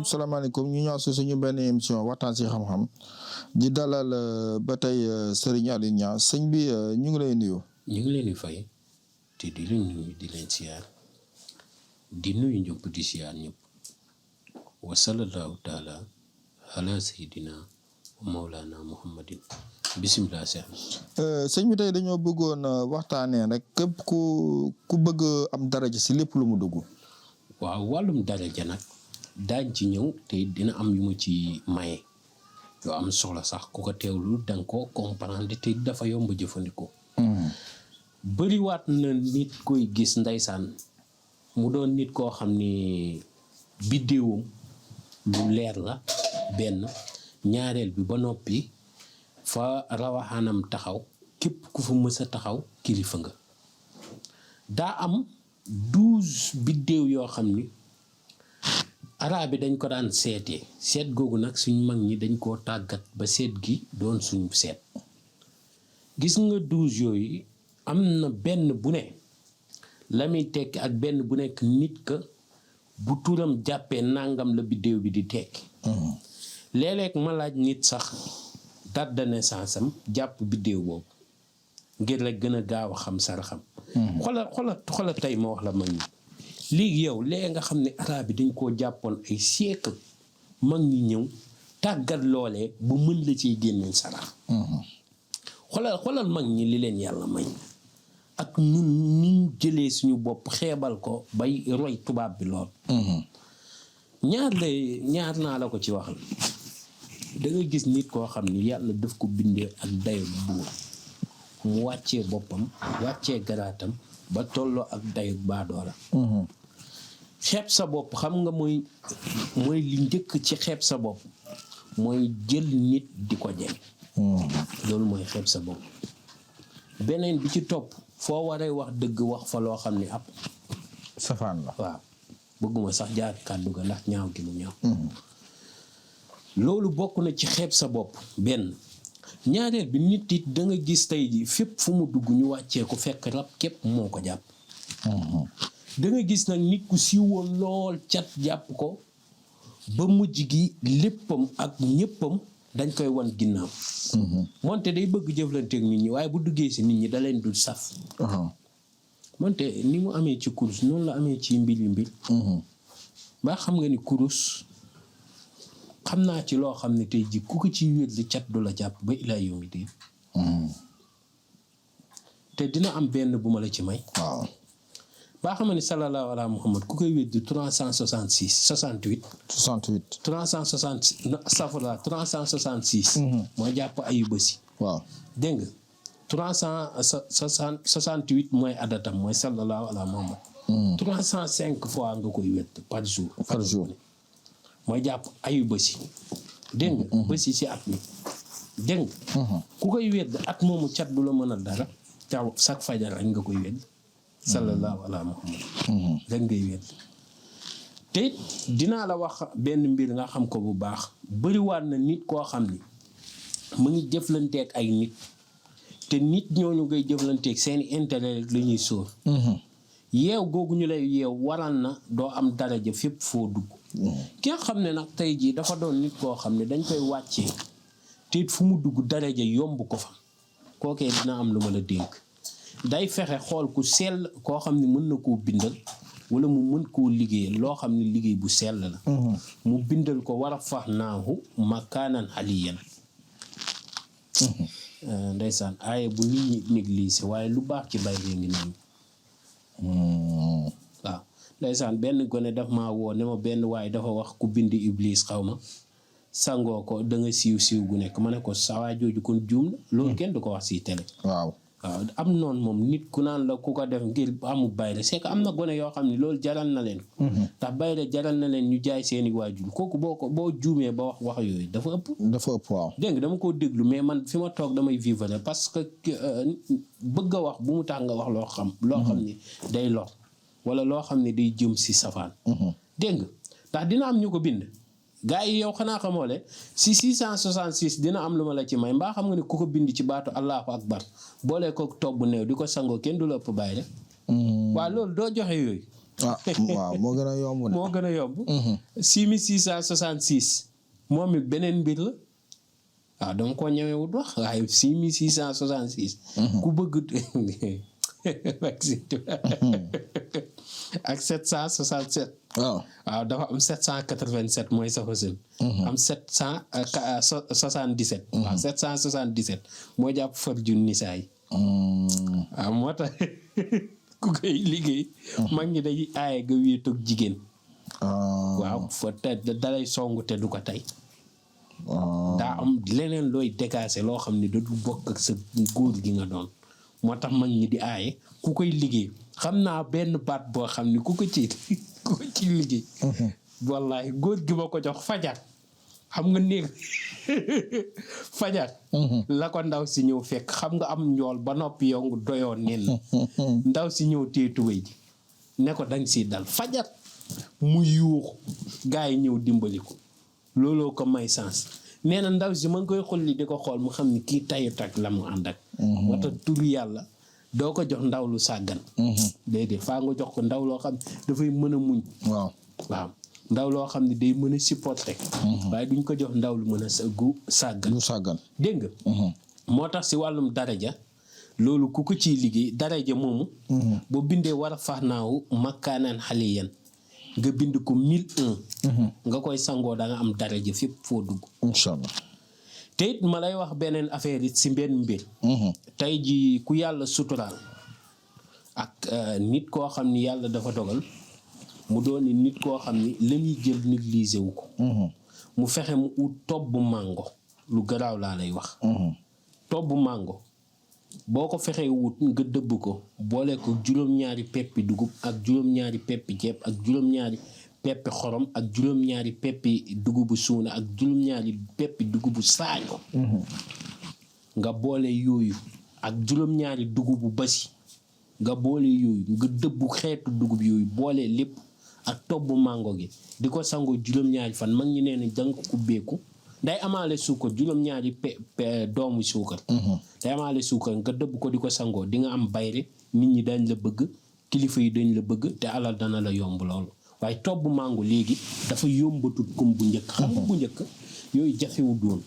salaamaaleykum ñu ñëw si suñu benn émission waxtaan si xam-xam di dalal ba tey Serigne Aliou Niang sëñ bi ñu ngi lay nuyu. ñu ngi leen di fay te di leen nuyu di leen siyaar di nuyu ñëpp di siyaar ñëpp wa sallallahu taala ala sayidina mawlana muhammadin bisimilah sëñ bi tey dañoo bëggoon waxtaanee rek képp ku bëgg am daraja si lépp lu mu dugg. waaw wàllum daraja nag daañ ci ñëw te dina am yu ma ci maye yoo am soxla sax ku ko teewlu danga ko comprendre te dafa yomb jëfandikoo. bëriwaat na nit koy gis ndeysaan mu doon nit koo xam ni biddéewam lu leer la benn ñaareel bi ba noppi fa rawaxaanam taxaw képp ku fa mës a taxaw kilifa nga. daa am 12 biddéew yoo xam ni araab bi dañ ko daan seetee seet googu nag suñ mag ñi dañ koo tàggat ba seet gi doon suñu seet. gis nga 12 yooyu am na benn bu ne la muy tekki ak benn bu nekk nit ka bu turam jàppee nangam la biddéew bi di tekki. léeg-léeg ma laaj nit sax date de naissance am jàpp biddéew boobu ngir la gën a gaaw a xam saraxam. xoolal tey ma wax la mag ñi léegi yow léegi nga xam ne araab bi dañ koo jàppoon ay siècle mag ñi ñëw tàggat loolee bu mën la ciy génneel sarax. xoolal mag ñi li leen yàlla may ak ñun niñ jëlee suñu bopp xeebal ko bay roy tubaab bi lool. ñaar naa la ko ci waxal da nga gis nit koo xam ni yàlla daf ko bindee ak dayo buur mu wàccee boppam wàccee garaatam ba tolloo ak dayo baadoola. xeeb sa bopp xam nga mooy li njëkk ci xeeb sa bopp mooy jël nit di ko jege. loolu mooy xeeb sa bopp. beneen bi ci topp foo waree wax dëgg wax fa loo xam ni ab safaan la. waaw bëgguma sax jaar kàddu ga ndax ñaaw gi mu ñaaw. loolu bokk na ci xeeb sa bopp benn. ñaareel bi nit it da nga gis tey ji fépp fu mu dugg ñu wàccee ko fekk rab képp moo ko jàpp. da nga gis nag nit ku siiwoon lool cat jàpp ko ba mujj gi léppam ak ñëppam dañ koy wan ginnaaw. moonte day bëgg jëflanteeg nit ñi waaye bu duggee si nit ñi da leen dul saf. moonte ni mu amee ci kurus noonu la amee ci mbir. ba xam nga ni kurus xam naa ci loo xam ne tey ji ku ko ci wéet li cat du la jàpp ba ilaa yawmi diin. te dina am benn bu ma la ci may. waaw. baa xam ne sallallahu ala muhammad ku koy wéet di 366. mooy jàpp ayu bësi. waaw dégg nga 368 mooy adatam mooy sallallahu ala muhammad. 305 fois nga koy wéet par jour. mooy jàpp ayu bësi. dégg nga bësi ci at mi. dégg nga ku koy wéet at moomu cat du la mën a dara caw chaque fajar rek nga koy wéet. sallallahu ala muhammad. rek ngay wéet. te dinaa la wax benn mbir nga xam ko bu baax bëriwaat na nit koo xam ni mu ngi jëflanteeg ay nit te nit ñooñu ngay jëflanteeg seeni intérêt rek la ñuy sóor. yeew googu ñu lay yeew waral na doo am daraja fépp foo dugg. ki nga xam ne nag tey jii dafa doon nit koo xam ne dañ koy wàccee te fu mu dugg daraja yomb ko fa kookee dina am lu ma la dénk. day fexe xool ku sell koo xam ne mën na koo bindal wala mu mën koo liggéeyal loo xam ne liggéey bu sell la. mu bindal ko war a fax naahu makaanan aliyan. ndeysaan aaye bu nit ñi négligé waaye lu baax ci bay ree ngi noonu. waaw ndeysaan benn gone daf maa woo ne ma benn waaye dafa wax ku bind iblis xaw ma sangoo ko da nga siiw gu nekk ma ne ko sawaay jooju kon juum la loolu kenn du ko wax si télé. waaw am noonu moom nit ku naan la ku ko def ngir amu bayre c'est que am na gone yoo xam ne loolu jaral na leen. ndax bayre jaral na leen ñu jaay seeni waajur kooku boo juumee ba wax yooyu dafa ëpp. waaw dégg nga dama koo déglu mais man fi ma toog damay vivre parce que bëgg a wax bu mu tax nga wax loo xam ni day lor wala loo xam ne day jëm si safaan. dégg nga ndax dina am ñu ko bind. gaa yi yow xanaa xamoo le si 666 dina am lu ma la ci may mbaa xam nga ne ku ko bind ci baatu allahu akbar boole ko tobb néew di ko sangoo kenn du la ëpp bàyyi de. waaw loolu doo joxe yooyu. waaw moo gën a yomb de. moo gën a yomb. 6666 moom it beneen mbir la waaw dama koo ñëwewut wax waaye 6666. ku bëgg ak 767. waaw dafa am 787 mooy sa facile. am 777. waaw 777 moo jàpp far junni saa yi. waaw moo tax ku koy liggéey. mag ñi day aaye nga wéetoog jigéen. waaw fa te dalay songu te du ko tey. daa am leneen looy dégager loo xam ne da du bokk ak sa góor gi nga doon. moo tax mag ñi di aaye ku koy liggéey xam naa benn baat boo xam ne ku ko ci liggéey. wallahi góor gi ma ko jox fajar xam nga néeg fajar. la ko ndaw si ñëw fekk xam nga am njool ba noppi yow nga doyoon nen ndaw si ñëw téye tubéy ji ne ko dañ si dal fajar mu yuuxu gaa yi ñëw dimbali ko looloo ko may sens. nee na ndaw si ma ngi koy xulli di ko xool mu xam ni kii tayut ak la mu ànd ak. moo tax turu yàlla doo ko jox ndaw lu sàggan. déedéet faa nga jox ko ndaw loo xam ne dafay mën a muñ. waaw ndaw loo xam ne day mën a supporter. waaye duñ ko jox ndaw lu mën a sàggan. dégg nga. moo tax si wàllum daraja loolu ku ko ciy liggéey daraja moomu. boo bindee war a fax naawu makkaanaan xaliyan nga bind ko 1001. nga koy sangoo da nga am daraja fépp foo dugg. incha allah te it ma lay wax beneen affaire it si benn mbir. tey ji ku yàlla suturaal ak nit koo xam ni yàlla dafa dogal mu doon nit koo xam ni la muy jël négligé wu ko. mu fexe mu ut tobbu mango lu garaaw laa lay wax. tobbu mango boo ko fexee wut nga dëbb ko boole ko juróom-ñaari peppi dugub ak juróom-ñaari peppi ceeb ak juróom-ñaari peppi xorom ak juróom-ñaari peppi dugubu suuna ak juróom-ñaari peppi dugubu saaño. nga boole yooyu ak juróom-ñaari dugubu basi nga boole yooyu nga dëbb xeetu dugub yooyu boole lépp ak tobbu mango gi di ko sangoo juróom-ñaari fan mag ñi nee na danga ko ubbeeku day amaale suukar juróom-ñaari doomu suukar. day amaale suukar nga dëbb ko di ko sangoo di nga am bayre nit ñi dañ la bëgg kilifa yi dañ la bëgg te alal dana la yomb loolu waaye tobbu mango léegi dafa yombatut comme bu njëkk. xam nga bu njëkk yooyu jafewu doon.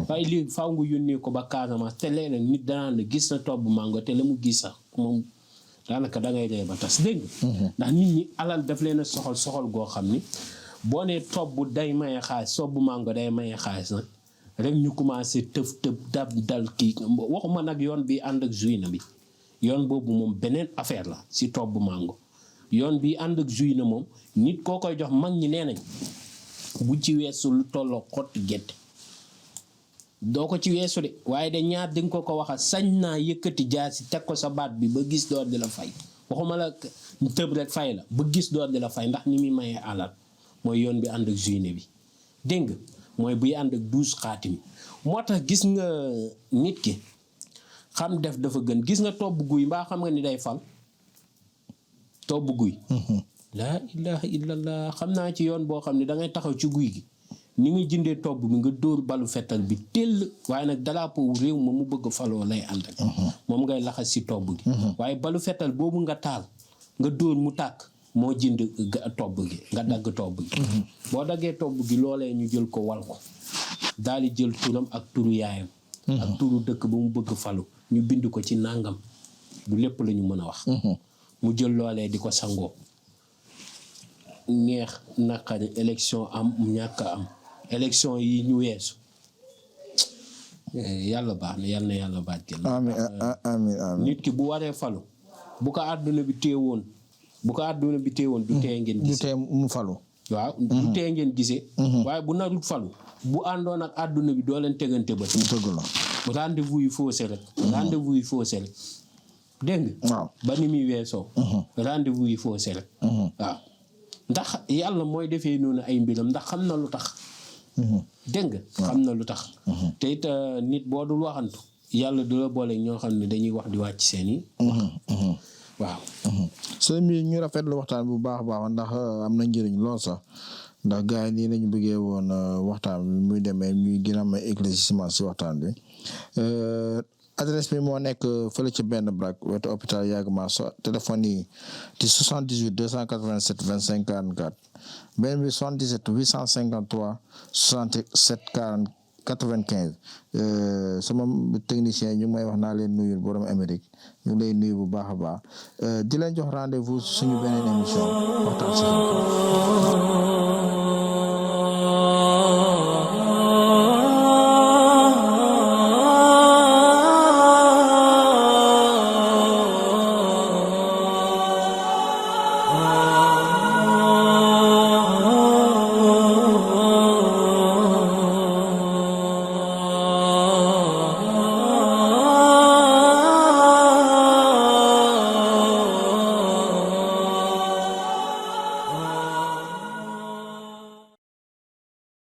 waaye léegi faaw nga yónnee ko ba Casamance te léeg-léeg nit danaan la gis na tobbu mango te la mu gis sax moom daanaka dangay dee ba tas dégg nga. ndax nit ñi alal daf leen a soxal goo xam ni. boo nee tobb day maye xaalis tobbu mango day maye xaalis nag rek ñu commencé tëb dal kii waxuma nag yoon bi ànd ak juina bi yoon boobu moom beneen affaire la si tobbu mango yoon bi ànd ak juina moom nit koo koy jox mag ñi nee nañ bu ci weesu lu tolloo xotti gerte doo ko ci weesu de waaye de ñaar di nga ko waxal sañ naa yëkkati jaasi teg ko sa baat bi ba gis door di la fay waxuma la tëb rek fay la ba gis door di la fay ndax ni muy mayee alal mooy yoon bi ànd ak juine bi dégg nga mooy buy ànd ak 12 xaatim moo tax gis nga nit ki xam def dafa gën gis nga tobb guy mbaa xam nga ni day fal tobb guy. laa ilaha illallah xam naa ci yoon boo xam ne dangay taxaw ci guy gi ni nga jëndee tobb bi nga dóor balu fetal bi tell waaye nag drapeau réew ma mu bëgg faloo lay ànd ak moom ngay laxas si tobb gi waaye balu fetal boobu nga taal nga dóor mu tàkk moo jënd tobb gi nga dagg tobb gi boo daggee tobb gi loolee ñu jël ko wal ko daal di jël turam ak turu yaayam ak turu dëkk ba mu bëgg falu ñu bind ko ci nàngam du lépp la ñu mën a wax mu jël loolee di ko sangoo neex naqari élection am ñàkk am élection yi ñu weesu yàlla baax na yàlla na yàlla baaj kenn amiin nit ki bu waree falu bu ko àdduna bi téewoon du tee ngeen gisee. du tee mu falu. waaw du tee ngeen gisee. waaye bu narul falu bu àndoon ak àdduna bi doo leen tegante ba. dëgg la rendez-vous yi faussé rek. dégg nga. waaw ba ni muy weesoo. rendez-vous yi faussé rek. waaw ndax yàlla mooy defee noonu ay mbiram ndax xam na lu tax. dégg nga xam na lu tax. te it nit boo dul waxantu yàlla du la boole ñoo xam ne dañuy wax di wàcc seen i. waaw. sëñ bi ñu rafetlu waxtaan bu baax a baax ndax am na njëriñ lool sax ndax gars yi nii lañu bëggee woon waxtaan bi muy demee ñuy gën a am éclaircissement si waxtaan bi adresse bi moo nekk fële ci benn braak wetu hôpital Yagma téléphone yi di 78 287 25 44 benn bi 77 853 67 40 95 sama technicien ñu ngi may wax naa leen nuyul borom Amérique ñu ngi lay nuyu bu baax a baax di leen jox rendez-vous suñu beneen émission waxtaan si xam-xam